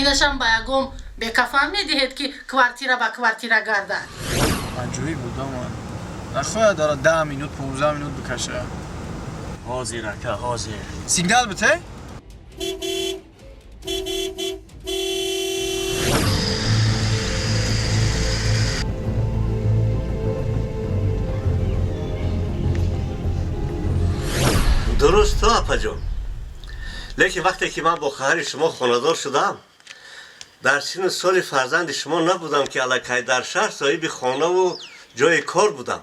Инашам ба ягон бекафан медиҳед, ки квартира ба квартира гардад. Аҷоиб будам. Нахоҳад дара 10 минут, 15 минут бикаша. Ҳозир, ака, ҳозир. Сигнал бите? Дуруст то, апаҷон, лекин вақте ки ман бо хоҳари шумо хонадор шудам, дар синну соли фарзанди шумо набудам, ки аллакай дар шаҳр соҳиби хонаву ҷои кор будам.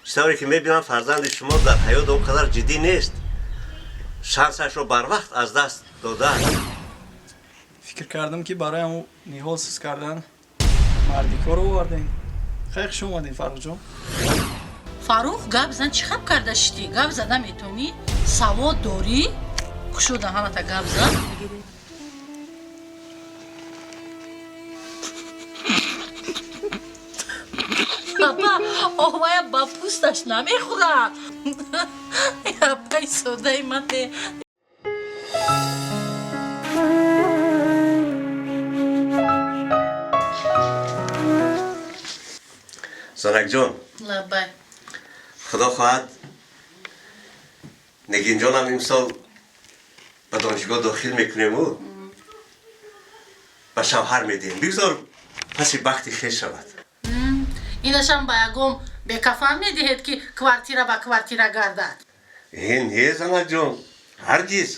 Чӣ тавре ки мебинам, фарзанди шумо дар ҳаёт он қадар ҷиддӣ нест, шансашро барвақт аз даст додааст. Фикр кардам, ки барои ҳамун ниҳол сиз кардан мардикоро овардем. Хеле хуш омадем, Фаррухҷон. Фаррух, гап зан, чӣ хаб карда шидӣ? Гап зада метавонӣ? Савод дорӣ? Кушода ҳамата, гап зан. Папа, овая ба пӯсташ намехӯрад. Апаи содаи мане. Занакҷон. Лаббай. Худо хоҳад, Нигинҷонам имсол ба донишгоҳ дохил мекунему ба шавҳар медиҳем. Бигзор паси бахти хеш шавад. Инашам ба ягон бекафан медиҳед, ки квартира ба квартира гардад. Не, занакҷон, ҳаргиз.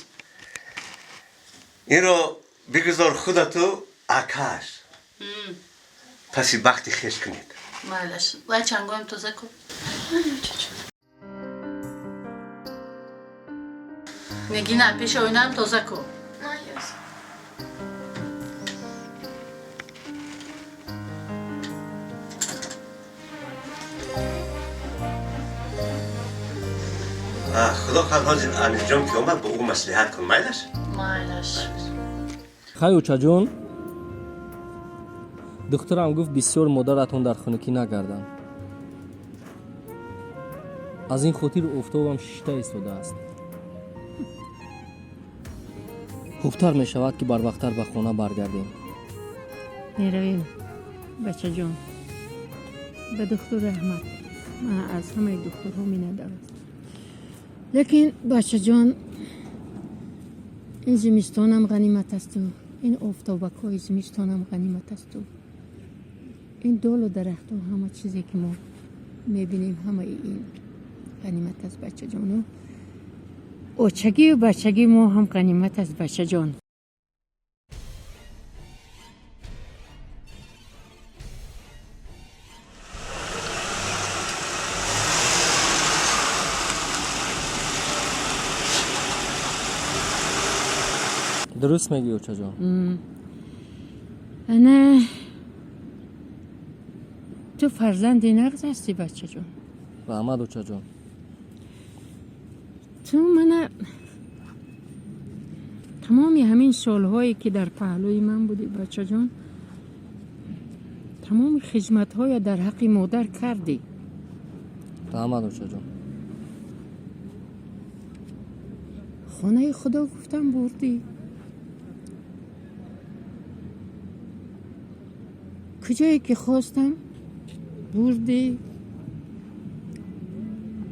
Инро бигузор худату акааш паси бахти хеш кунед. Майлаш, вай чангоем тоза кун. Нигина, пеши оинаам тоза кун. Майлаш. Худо хоҳад, ҳозир Анисҷон ки омад, бо ӯ маслиҳат кун, майлаш? Майлаш. Хай, очаҷон, духтарам гуфт, бисёр модаратон дар хунукӣ нагардам, аз ин хотир офтобам шишта истодааст. Хубтар мешавад, ки барвақттар ба хона баргардем. Меравем, бачаҷон. Ба духтур раҳмат, ман аз ҳамаи духтурҳо миннатдорам. Лекин, бачаҷон, ин зимистонам ғанимат асту, ин офтобакҳои зимистонам ғанимат асту, ин долу дарахту ҳама чизе ки мо мебинем, ҳамаи ин ғанимат аст, бачаҷону. Очагию бачагии мо ҳам ғанимат аст, бачаҷон. Дуруст мегӯӣ, очаҷон. Ана, ту фарзанди нағз ҳастӣ, бачаҷон. Раҳмат, очаҷон. Ту мана тамоми ҳамин солҳое ки дар паҳлӯи ман будӣ, бачаҷон, тамоми хизматҳоя дар ҳаққи модар кардӣ. Раҳмат, очаҷон. Хонаи худо гуфтам бурдӣ, куҷое ки хостам бурдӣ,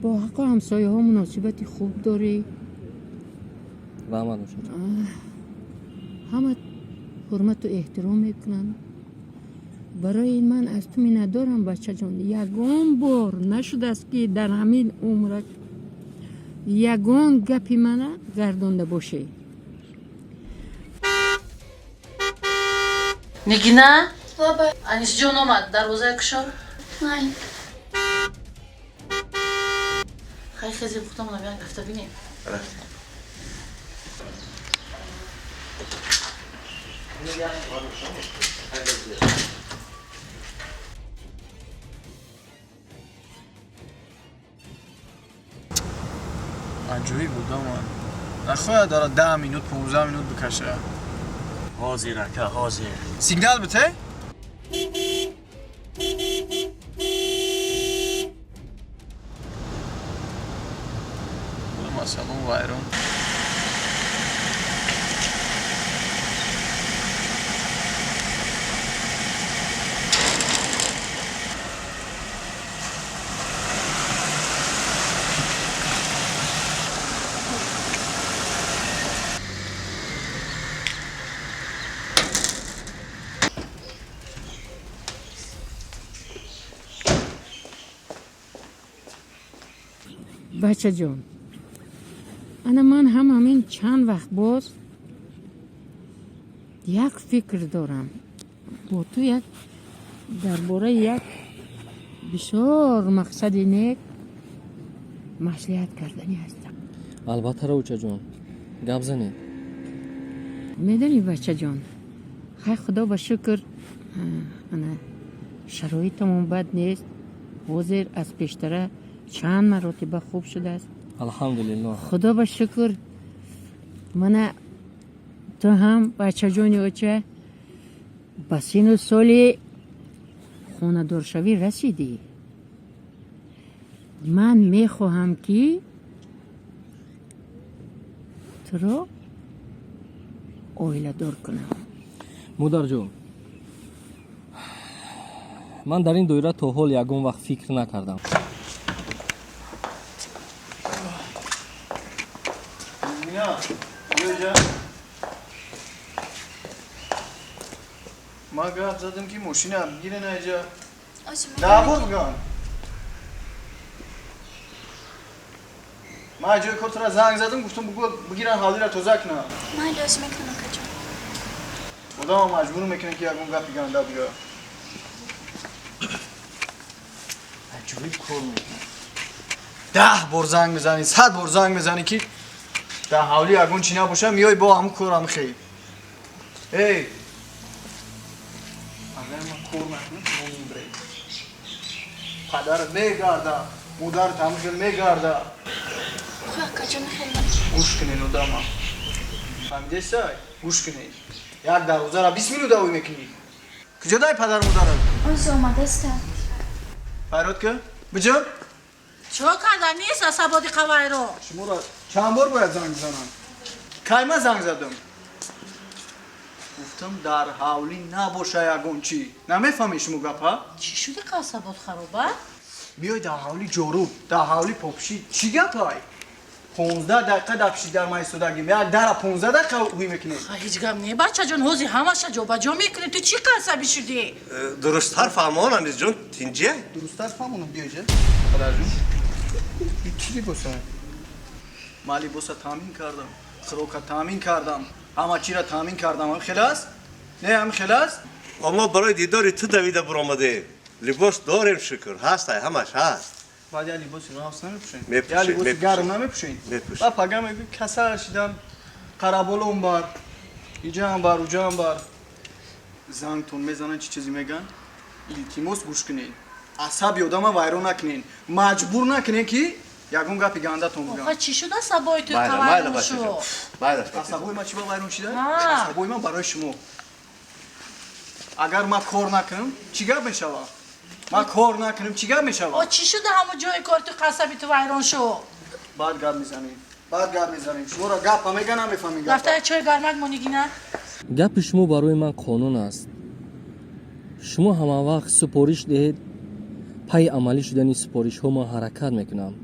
бо ҳаққу ҳамсояҳо муносибати хуб дорӣ. Раҳмат, очаҷон. Ҳама ҳурмату эҳтиром мекунанд. Барои ин ман аз ту миннатдорам, бачаҷон. Ягон бор нашудааст, ки дар ҳамин умрак ягон гапи мана гардонда бошӣ. Нигина. Лаббай. Анисҷон омад, дарвозаи кушо. Майли. Хай, хезем, худамона биён гафта бинем. Рафтем. Аҷоиб будам. Нахоҳад дара 10 минут, 15 минут бикаша. Ҳозир, ака, ҳозир. Сигнал бите? Масалон вайрон. Бачаҷон, ана ман ҳам ҳамин чанд вақт боз як фикр дорам бо ту, як дар бораи як бисёр мақсади нек маслиҳат карданӣ ҳастам. Албатта, раучаҷон, гап занед. Медонӣ, бачаҷон, хай, худо ба шукр, ана шароитамон бад нест, ҳозир аз пештара чанд маротиба хуб шудааст. Алҳамдулиллоҳ. Худо ба шукр, мана ту ҳам, бачаҷони оча, ба сину соли хонадоршавӣ расидӣ. Ман мехоҳам, ки туро оиладор кунам. Модарҷон, ман дар ин доира то ҳол ягон вақт фикр накардам. Мина, биёҷа. Ман гап задам, ки мошина бигирен айҷа. Даҳ бор биган. Ман ҷои кортара занг задам, гуфтам, бугӯ бигиран, ҳавлира тоза кунам. Майли, ози мекунам, акаҷон. Одама маҷбур мекунем, ки ягон гапи ганда бигӯя. Аҷоиб кор мекунӣ. 10 бор занг мезанӣ, 100 бор занг мезанӣ, ки дар ҳавли ягон чӣ набоша, меёй, бо ҳамун корам хел. Эй, агар ман кор накунам, шумо мебиред. Падарат мегарда, модарат ҳамун хел мегарда. Хӯ, акаҷон, хел. Гӯш кунен, одама фаҳмидесай, гӯш кунед. Як дарвозара 20 минут авой мекунӣ. Куҷо дай падару модарат? Ози омадаста. Файрод ка биҷо. Чико карда нест асабоди қавайро? Шуморо чанд бор бояд занг бизанам? Кай ман занг задам, гуфтам, дар ҳавлӣ набоша ягон чӣ. Намефаҳмед шумо гапа? Чӣ шуди қасабот хароба? Биёй, дар ҳавлӣ ҷоруб, дар ҳавлӣ попши. Чӣ гапай? 15 дақиқа дар пиши дар ман истодагим, як дара 15 дақиқа ҳуй мекунед. Ҳеҷ гап не, бачаҷон, ҳозир ҳамаша ҷобаҷо мекунем. Ту чӣ қасабӣ шудӣ? Дурусттар фаҳмон, Анисҷон, тинҷия. Дурусттар фаҳмонам, биёҷа, падарҷон. Чӣ либоса? Ман либоса таъмин кардам, хӯрока таъмин кардам, ҳама чиро таъмин кардам. Ҳам хел аст, не, ҳам хел аст. Мо барои дидори ту давида буромадем. Либос дорем, шукр, ҳастай, ҳамаш ҳаст. Баъд як либоси рафс намепӯшем? Мепӯшем. Як либоси Мепӯшем. гарм намепӯшем? Мепӯшем. Ба пага мегӯй, касал шидам, қараболом бар, иҷаам бар, уҷаам бар. Зангтон мезананд, чӣ чизе мегӯянд, илтимос, гӯш кунед. Асаби одама вайрон накунед, маҷбур накунед, ки ягон гапи гандатон бигӯям. Оха, чӣ шуда сабои ту Майла, майла, қавайрон бачаҷон. шуд? Майла, бачаҷон. Асабои ман чӣ ба вайрон шида? А. Асабои ман барои шумо. Агар ман кор накунам, чӣ гап мешавад? Ман кор накунам, чӣ гап О, мешавад? чӣ шуда ҳамон ҷои кор ту қасаби ту вайрон шуд? Баъд гап мезанем, баъд гап мезанем. Шуморо гапа мега, намефаҳмем гапа. Рафта чой гармак монигина. Гапи шумо барои ман қонун аст. Шумо ҳамавақт супориш диҳед, пайи амалӣ шудани супоришҳо ман ҳаракат мекунам.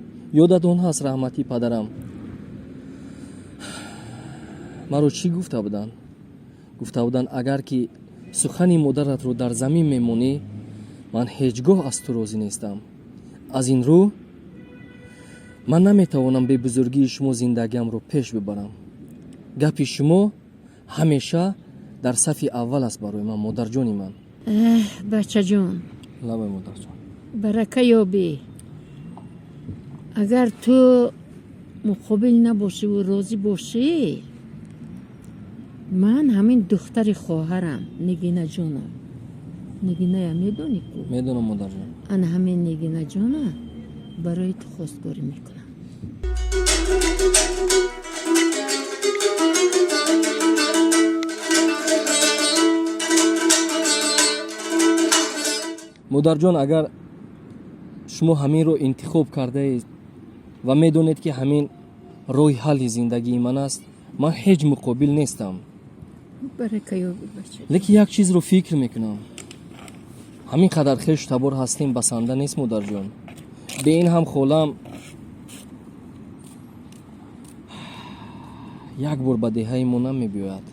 Ёдатон ҳаст, раҳматии падарам маро чӣ гуфта буданд? Гуфта буданд, агар ки сухани модаратро дар замин мемонӣ, ман ҳеҷ гоҳ аз ту розӣ нестам. Аз ин рӯ ман наметавонам бебузургии шумо зиндагиамро пеш бибарам. Гапи шумо ҳамеша дар сафи аввал аст барои ман, модарҷони ман. Эҳ, бачаҷон. Лабай, модарҷон. Барака ёбӣ. Агар ту муқобил набошиву розӣ бошӣ, ман ҳамин духтари хоҳарам Нигинаҷона, Нигиная медонӣ ку? Медонам, модарҷон. Ана ҳамин Нигинаҷона барои ту хостгорӣ мекунам. Модарҷон, агар шумо ҳаминро интихоб кардаед ва медонед, ки ҳамин роҳи ҳалли зиндагии ман аст, ман ҳеҷ муқобил нестам. Барака ёбӣ, бача. Лекин як чизро фикр мекунам: ҳамин қадар хешу табор ҳастем, басанда нест, модарҷон. Бе ин ҳам холам як бор ба деҳаи мо намебиёяд.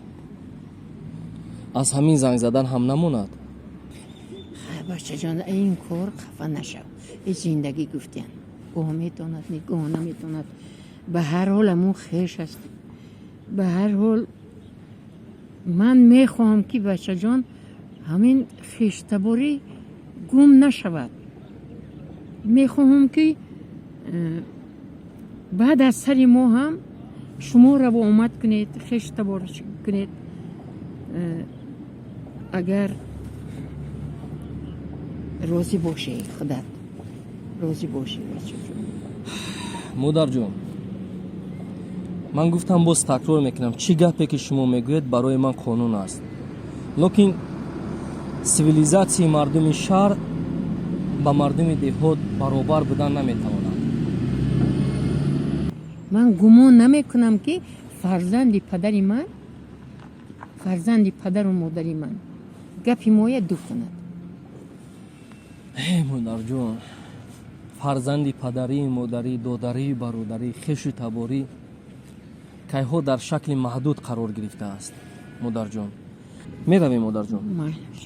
Аз ҳамин занг задан ҳам намонад. Хай, бачаҷон, ин кор хафа нашав, и зиндагӣ гуфтиян. Гоҳ метавонад, гоҳ наметавонад. Ба ҳар ҳол ҳамун хеш аст. Ба ҳар ҳол ман мехоҳам, ки бачаҷон, ҳамин хештаборӣ гум нашавад. Мехоҳам, ки баъд аз сари мо ҳам шумо равоомад кунед, хештабор кунед. Агар розӣ бошӣ, худат розӣ бошӣ, бачаҷон. Модарҷон, ман гуфтам, боз такрор мекунам, чӣ гапе ки шумо мегӯед, барои ман қонун аст, лекин сивилизатсияи мардуми шаҳр ба мардуми деҳот баробар будан наметавонад. Ман гумон намекунам, ки фарзанди падари ман, фарзанди падару модари ман гапи моя ду кунад. Э, модарҷон, фарзанди падарӣ, модарӣ, додарӣ, бародарӣ, хешу таборӣ кайҳо дар шакли маҳдуд қарор гирифтааст. Модарҷон, меравем, модарҷон. Майлаш.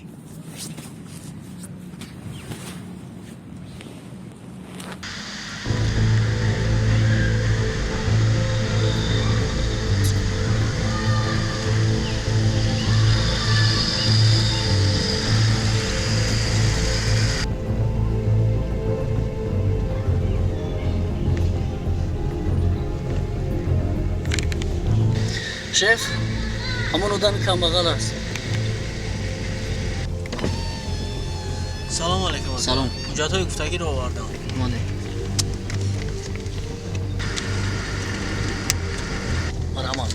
Шеф, ҳамон одами камбағал аст. Салом алейкум. Салом. Ҳуҷҷатҳои гуфтагиро овардам. Моне. Марҳамат.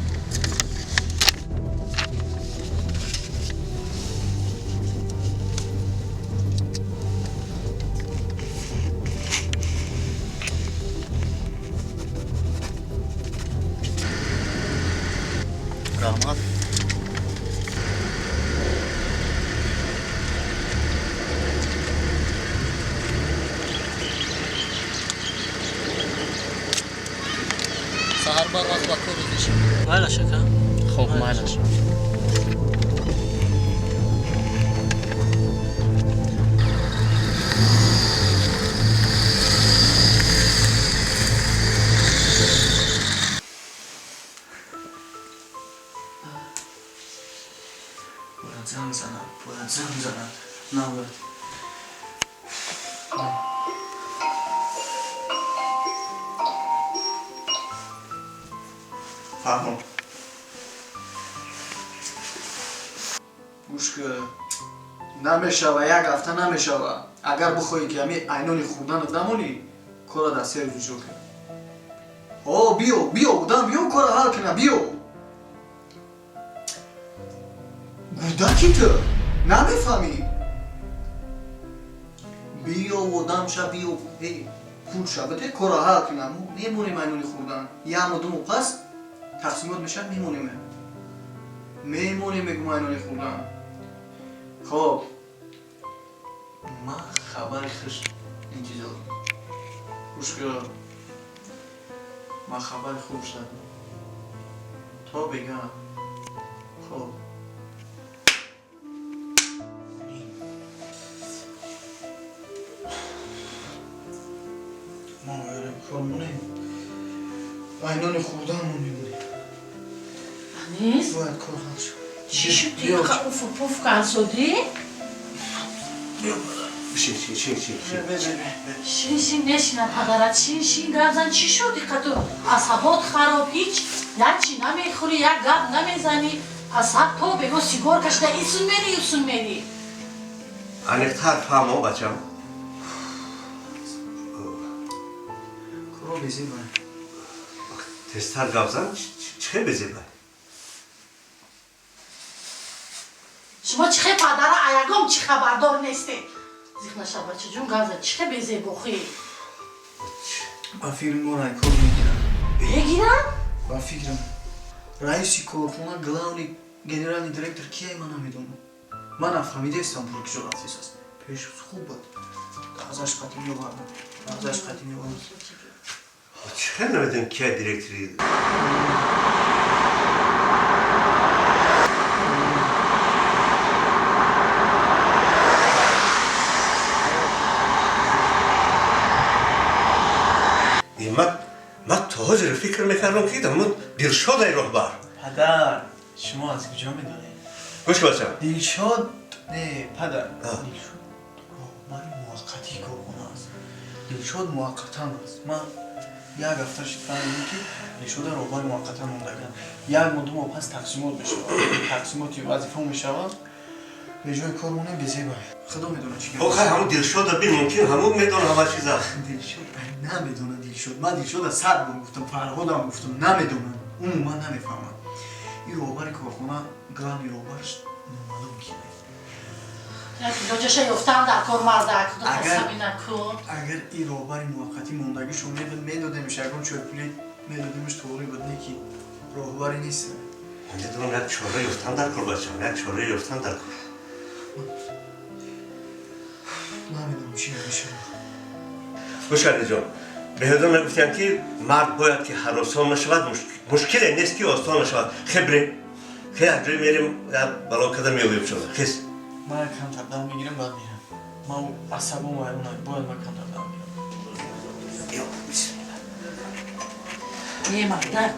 Раҳмат. Саҳар барвақт ба кор рӯз шавед. Майлаш, ака. Хоб, майлаш. Бояд занг занад, бояд занг занад, набояд. Фаҳмон, гӯш ка, намешава, як ҳафта намешава. Агар бихоҳӣ, ки ҳами айнони хӯрданат намонӣ, кора дар се рӯз иҷро кун. О, биё, биё, одам, биё, кора ҳал кина, биё. Гудаки ту намефаҳмӣ. Биё, одам ша, биё. Э, пул ша бите, кора ҳал кина. Мо мемонем айнони хӯрдан як моҳ, 2 моҳ пас тақсимот мешавад, мемонем, мемонем, мегум, айнони хӯрдан. Хоб, ман хабари хуш интизор. Гӯш ка, ман хабари хуб шунадам то бега. Хоб. Мо мерем, кор монем, айнони хӯрдан мо мемонем. Анис. Бояд кор ҳал шавад. Чӣ шуд, иқа уфу пуф кансодӣ? Шин, шин, шин, шин, шин. Шин, шин, нешина, падарат, шин, шин, гап зан. Чӣ шуд, иқа ту асабот хароб? Ҳеҷ як чӣ намехӯрӣ, як гап намезанӣ. Асаб то бего сигор кашида исун мери, усун мери. Аниқтар фаҳмо, бачам. Коро безеба. Тезтар гап зан, чӣ хел безеба? Шумо чӣ хел падара, аягом чӣ хабардор нестед? Зиқ наша, бачаҷон, гап зан, чӣ хел безебохӣ? Ба фикри мо райкор мегирам. Мегирам. Ба фикрам, раиси корхона, главный генеральный директор кие, ман намедонам. Ман нафаҳмидаистам, пул киҷо рафтисаст. Пеш хуб буд, азаш қатӣ меовардам, азаш қатӣ меовардам. Чӣ хел намедонем, кия директори? Ҳозир фикр мекардам, ки ҳамун Дилшодай роҳбар. Падар, шумо аз куҷо медонед? Гӯш кун, бачам. Дилшод не, падар, Дилшод роҳбари муваққатии корхона аст. Дилшод муваққатан аст. Ман як ҳафта шуд, фаҳмидем, ки Дилшода роҳбари муваққатан мондаган. Як моҳ, 2 моҳ пас тақсимот мешавад, тақсимоти вазифа мешавад, беҷои кор монем, безеба. Худо медонад чӣ. Охай, ҳамун Дилшода бин, мумкин ҳамун медона ҳама чиза. Дилшод намедонад. Дилшод, ман Дилшода 100 бор гуфтам, Фарҳодам гуфтам, намедонад, умуман намефаҳмад. Ин роҳбари корхона, главный роҳбараш номаълум кист. Як илоҷаша ёфтам дар кор, мардак, худо қасами накун. Агар ин роҳбари муваққатӣ мондагишо медодемш, ягон чойпулӣ медодемш, тоғри буд, не ки роҳбаре нест. Медонам, як чора ёфтан дар кор, бачам, як чора ёфтан дар кор. Намедонам чӣ мешавад. Гӯш кардиҷон, беҳудон нагуфтиям, ки мард бояд ки ҳаросон нашавад, мушкиле нест, ки осон нашавад. Хе, бирем, хе, як ҷой мерем, як бало када меёбем шуда. Хез. Ман як камтар дам мегирам, баъд мерам. Ман асабом вайрон, бояд ман камтар дам гирам. Не, мардак,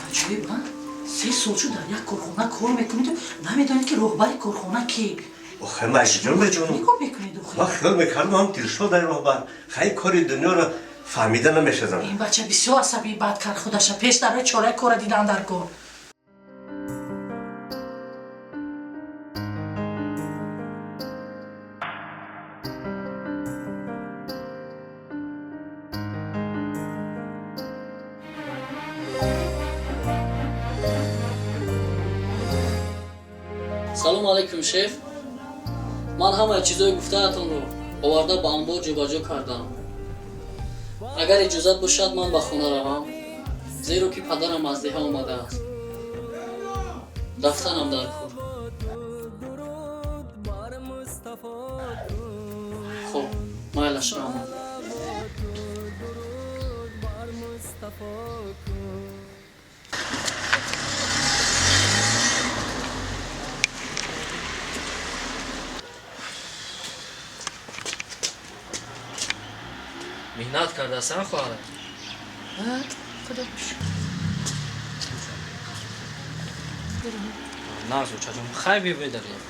аҷоиб, а, 3 сол шуд дар як корхона кор мекунеду намедонед, ки роҳбари корхона ки. Охе, ман куҷо медонам? Нигоҳ мекунед охи. Ман хиёл мекардам, ҳам Дилшодай роҳбар. Хай, кори дунёро фаҳмида намешавам. Ин бача бисёр асабӣ бад кард худаша. Пеш дарои чораи кора дидан дар кор. Салому алайкум, шеф. Ман ҳамаи чизҳои гуфтаатонро оварда ба анбор ҷобаҷо кардам. Агар иҷозат бошад, ман ба хона равам, зеро ки падарам аз деҳа омадааст. Рафтанам дар кор. Хуб, майлаш, равам. Меҳнат кардасан, хоҳарам. Худо шукр. Нағз, очаҷон, хай, бибедарем.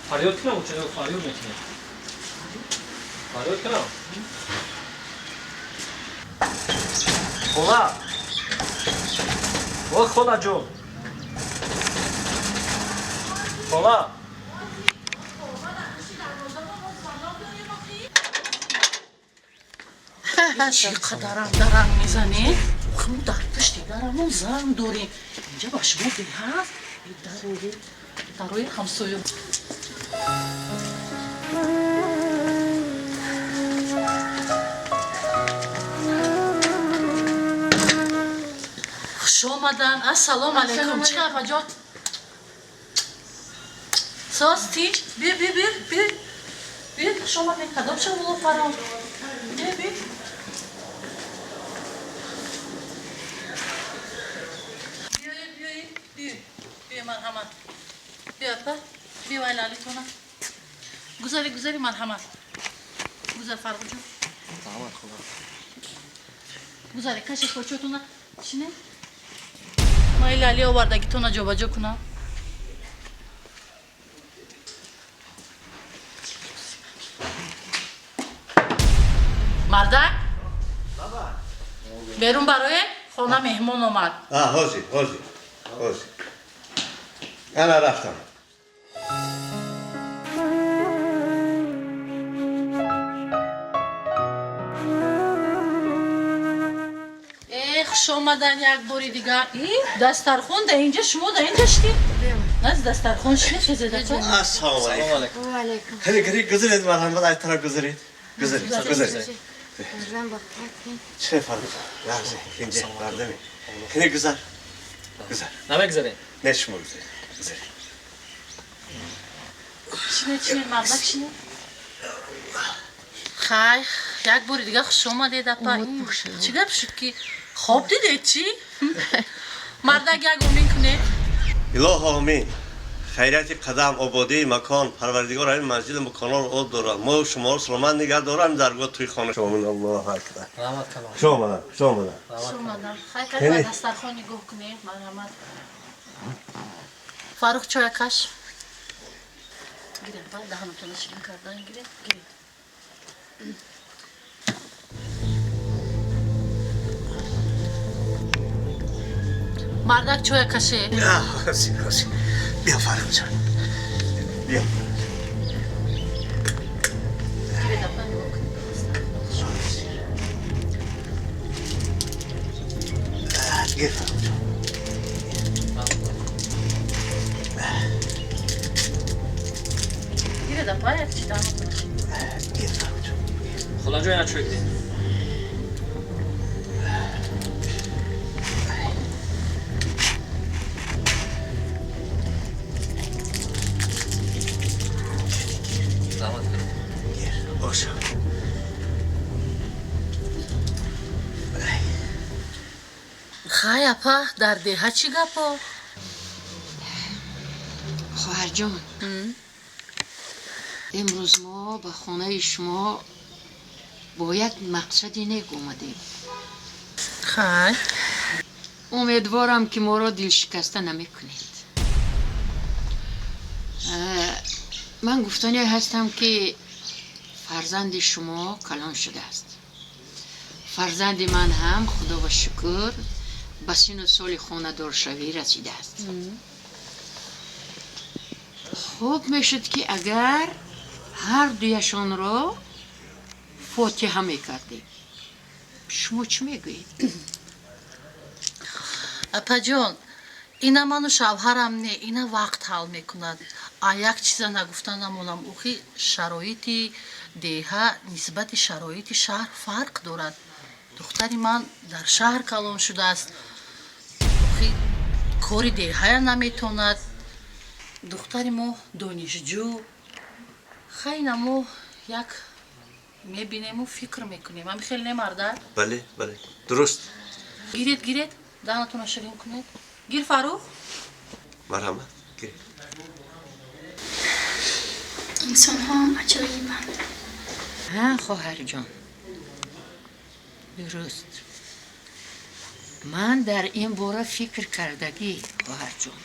Фарёд кунам, очаҷон? Фарёд мекунем? Фарёд кунам? Хола, о холаҷон, хола! Чӣ қадарам дарам мезанед? Охи, мо дар пушти дарамон зан дорем. Инҷа ба шумо беҳаст дарои ҳамсоё. Хуш омадан, ассалому алайкум. Чӣ апаҷон, соз, тинч? Би, би, би, би, би, хуш омадем. Кадом шаволо фаром? Би, би. Биёед, биёед, биёед, биё, марҳамат, биё, апа, биё, вай лалитона. Гузари, гузари, марҳамат, гузар, Фарғуҷон. Раҳмат, хола. Гузари, кашед почотуна, шине. Ман лали овардагитона ҷобаҷо кунам. Мардак, берун бароед, хона меҳмон омад. Ҳозир, ҳозир, ҳозир, ана рафтам. Э, хуш омадан як бори дигар. И дастархон да инҷа, шумо да инҷа шидед, наз дастархон шидед, хезедака. Ассалому алайкум. Ва алайкум. Хеле гири, гузаред, марҳамат, ай тараф гузаред, гузаред, гузаред. Зан бақат. Чӣ фарқ лаҳза, инҷа бардами. Хеле гузар, гузар. Намегзарем? Не, шумо гузаред, гузаред. Шинед, шинед, мардак, шинед. Хай, як бори дигар хуш омадед, апа. Чӣ гап шуд, ки хоб дидед, чӣ? Мардак, як омин кунед. Илоҳо, омин. Хайрияти қадам, ободии макон, Парвардигор ҳамин манзилу маконҳоро об дорад, мо шуморо саломат нигаҳ дорад, ҳамин даргоҳ туи хона. Шомин, Аллоҳу акбар. Раҳмат калом. Хуш омадам, хуш омадам. Хуш омадам. Хай, кай ба дастархон нигоҳ кунед, марҳамат. Фаррух, чоя каш. Гиред, ба даҳанатонро ширин кардан гиред, гиред. Мардак, чоя каше. Биё, Фаррухҷон, биё. Гиред, апа, нигоҳ кунед ба дастархон. Гир, Фаррухҷон. Гиред, апа, як чи даҳанатонро ширин. Гир, Фаррухҷон. Холаҷон, як чой гиред. Раҳмат калом. Гир, боша. Хай, апа, дар деҳа чӣ гапо? Хоҳарҷон, имрӯз мо ба хонаи шумо бо як мақсади нек омадем. Хай. Умедворам, ки моро дилшикаста намекунед. Ман гуфтане ҳастам, ки фарзанди шумо калон шудааст. Фарзанди ман ҳам, худо ба шукр, ба сину соли хонадоршавӣ расидааст. Хуб мешуд, ки агар ҳар дуяшонро фотиҳа мекардем. Шумо чӣ мегӯед? Апаҷон, ина ману шавҳарам не, ина вақт ҳал мекунад. А як чиза нагуфта намонам, охи шароити деҳа нисбати шароити шаҳр фарқ дорад. Духтари ман дар шаҳр калон шудааст, охи кори деҳая наметонад. Духтари мо донишҷӯ. Хайна, мо як мебинему фикр мекунем. Ами хеле не, марда? Бале, бале, дуруст. Гиред, гиред, даҳанатонро ширин кунед. Гир, Фаррух. Марҳамат, гиред. Инсонҳо аҷоибанд. Ҳа, хоҳарҷон, дуруст. Ман дар ин бора фикр кардагӣ, хоҳарҷон.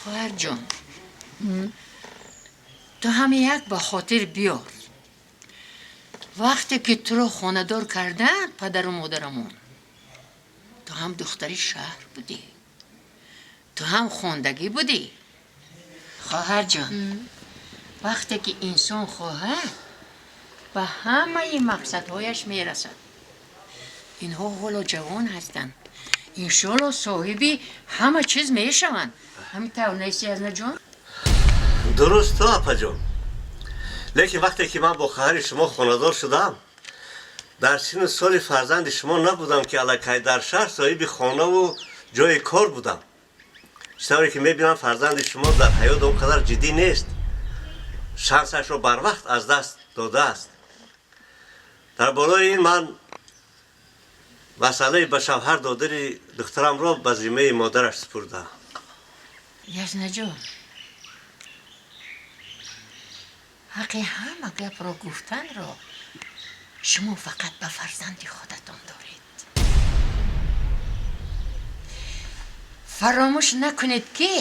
Хоҳарҷон, ту ҳам як ба хотир биёр, вақте ки туро хонадор карданд падару модарамон, ту ҳам духтари шаҳр будӣ, ту ҳам хондагӣ будӣ. Хоҳарҷон, вақте ки инсон хоҳад, ба ҳамаи мақсадҳояш мерасад. Инҳо ҳоло ҷавон ҳастанд, иншоалло соҳиби ҳама чиз мешаванд. Ҳамин тавр нести, Язнаҷон? Дуруст то, апаҷон, лекин вақте ки ман бо хоҳари шумо хонадор шудам, дар сину соли фарзанди шумо набудам, ки аллакай дар шаҳр соҳиби хонаву ҷои кор будам. Чӣ тавре ки мебинам, фарзанди шумо дар ҳаёт он қадар ҷиддӣ нест, шансашро барвақт аз даст додааст. Дар болои ин ман масъалаи ба шавҳар додани духтарамро ба зиммаи модараш супурдам. Язнаҷон, ҳаққи ҳама гапро гуфтанро шумо фақат ба фарзанди худатон доред. Фаромӯш накунед, ки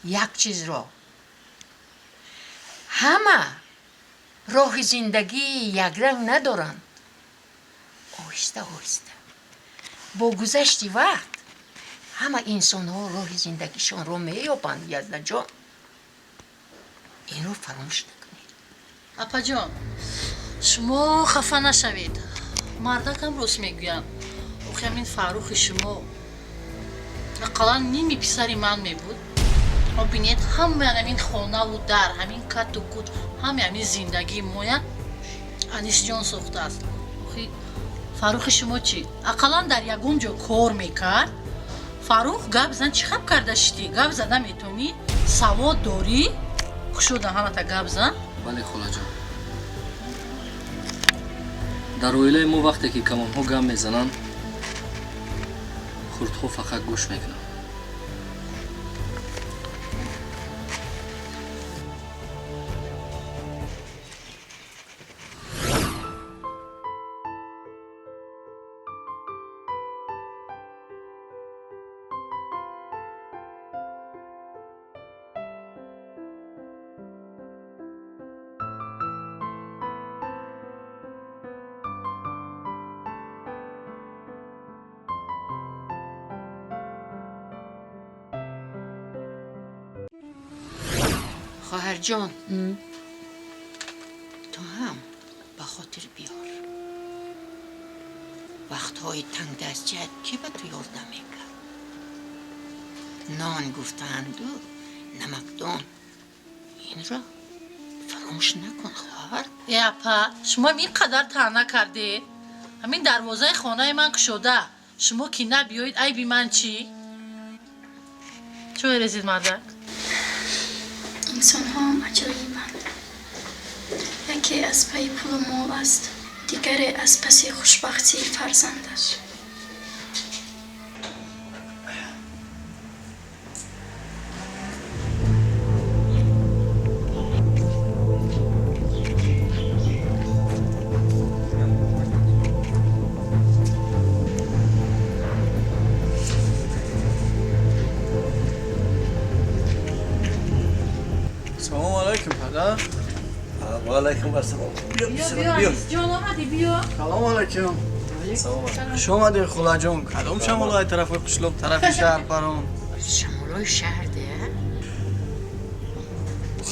як чизро: ҳама роҳи зиндагӣ якранг надоранд. Оҳиста оҳиста, бо гузашти вақт, ҳама инсонҳо роҳи зиндагишонро меёбанд. Язнаҷон, инро фаромӯш накунед. Апаҷон, шумо хафа нашавед, мардакам рост мегӯянд. Охи ҳамин Фаррухи шумо ақаллан ними писари ман мебуд. Бинед, ҳамаи ҳамин хонаву дар, ҳамин кату кут, ҳамаи ҳамин зиндагии моя Анисҷон сохтааст. Охи Фаррухи шумо чӣ? Ақаллан дар ягон ҷо кор мекард. Фаррух, гап зан, чӣ хаб карда шидӣ? Гап зада метавонӣ? Савод дорӣ? Хушода ҳамата, гап зан. Бале, холаҷон. Дар оилаи мо вақте ки калонҳо гап мезананд, хурдҳо фақат гӯш мекунанд. Хоҳарҷон, ту ҳам ба хотир биёр, вақтҳои тангдастият кӣ ба ту ёрдам мекард? Нон гуфтаанду намакдон. Инро фаромӯш накун, хоҳар. Э апа, шумо ин қадар таъна кардед, ҳамин дарвозаи хонаи ман кушода, шумо ки набиёед, айби ман чӣ? Чой резид, мардак. Инсонҳоам аҷоибанд. Яке аз пайи пулу мол аст, дигаре аз паси хушбахтии фарзандаш. Салом алайкум, падар. Ва алайкум ассалом. Биё, биё, биё, Анисҷон, омадӣ, биё. Салом алайкум. Хуш омадед, хулаҷон. Кадом шамолҳои тарафи қишлоқ, тарафи шаҳр парон? Шамолои шаҳр де.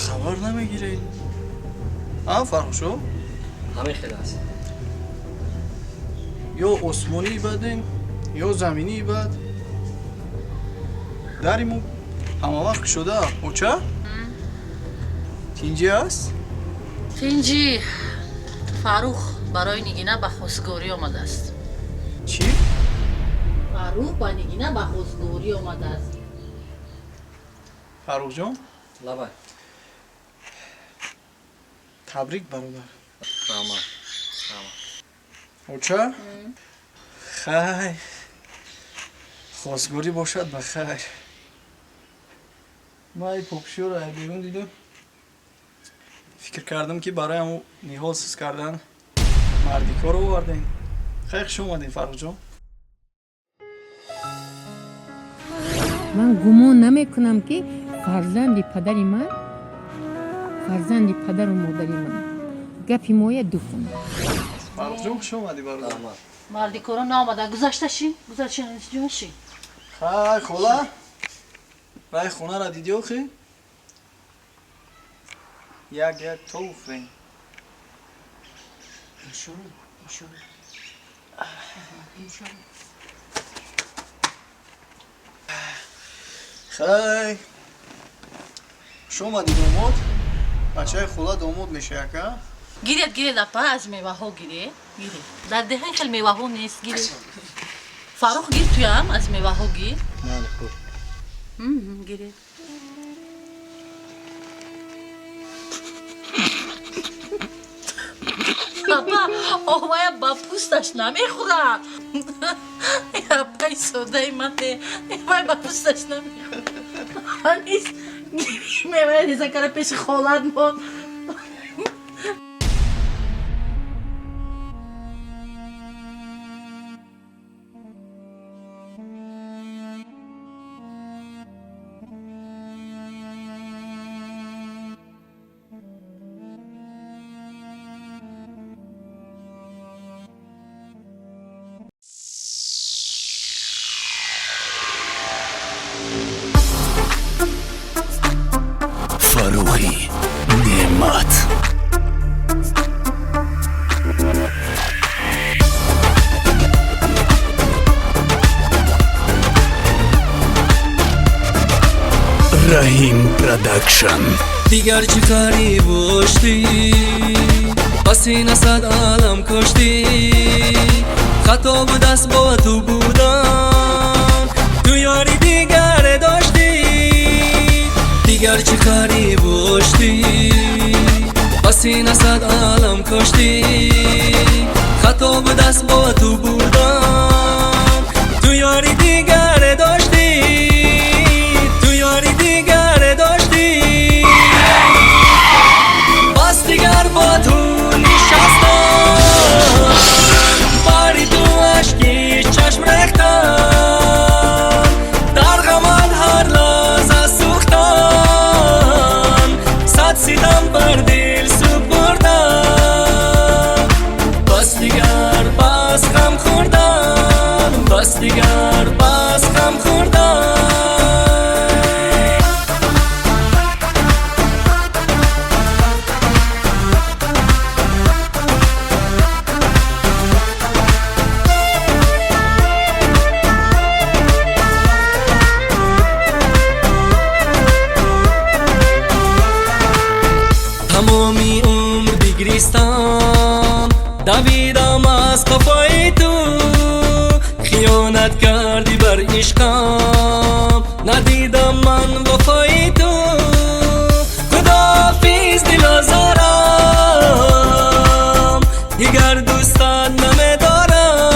Хабар намегиред? А, Фаррухшо? Ҳамин хел аст. Ё осмонии бадем, ё заминии бад. Дари мо ҳамавақт кушода. Оча? Тинҷӣ аст? Тинҷӣ. Фаррух барои Нигина ба хостгорӣ омадааст. Чӣ? Фаррух ба Нигина ба хостгорӣ омадааст. Фаррухҷон? Лабай. Табрик, бародар. Раҳмат, раҳмат. Оча? Хай, хостгорӣ бошад, ба хайр. Ман ай попшиёро ай берун дидам, фикр кардам, ки барои ҳамо ниҳол сиз кардан мардикоро овардем. Хай, хуш омадем, Фаррухҷон. Ман гумон намекунам, ки фарзанди падари ман, фарзанди падару модари ман гапи моя ду кунад. Фаррухҷон, хуш омадӣ, бародар. Раҳмат. Мардикоро наомада. Гузашта шин, гузашта шин, Анисҷон, шин. Хай, хола, рай хонаро дидӣ охи? Як як то уфрем. Иншолло, иншолло, иншолло. Хай, хуш омадӣ, домод. Бачаи хола домод меша, ака. Гиред, гиред, апа, аз меваҳо гиред, гиред. Дар деҳа хел меваҳо нест, гиред. Фаррух, гир, туям аз меваҳо гир. Бале, хуб. Гиред. Апа, овая ба пӯсташ намехӯрад. Апаи содаи ман, вай ба пӯсташ намехӯрад. Анис, мевая реза кара пеши холат мон. Фаррухи Неъмат. Раҳим Продакшн. Дигар чӣ қариб оштӣ, ба сина сад алам коштӣ? Хато будаст бо ту будан, ту ёри дигаре доштӣ. Дигар чӣ қариб оштӣ, ба сина сад алам коштӣ? Хато будаст бо ту будан, ту ёри дигаре доштӣ, ту ёри дигаре доштӣ. Бас дигар бо ту нишастам, бари ту ашки чашм рехтам, дар ғамат ҳар лаҳза сӯхтам, сад ситам бар дил супурдам. Бас дигар, бас ғам хӯрдам. Давидам аз қафои ту, хиёнат кардӣ бар ишқам, надидам ман вафои ту. Худофиз, дилозорам, дигар дӯстат намедорам.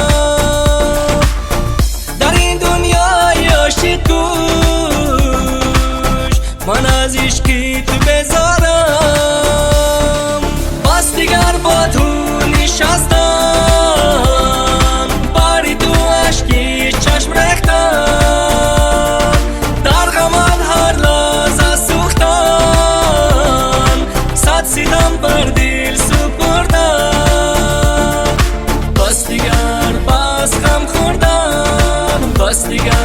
Дар ин дунёи ошиқкуш ман аз ишқи ту безорам. Бас дигар бо ту нишастам, бари ту ашки чашм рехтам, дар ғамат ҳар лаҳза сӯхтам, сад ситам бар дил супурдам. Бас дигар, бас ғам хӯрдан, бас дигар.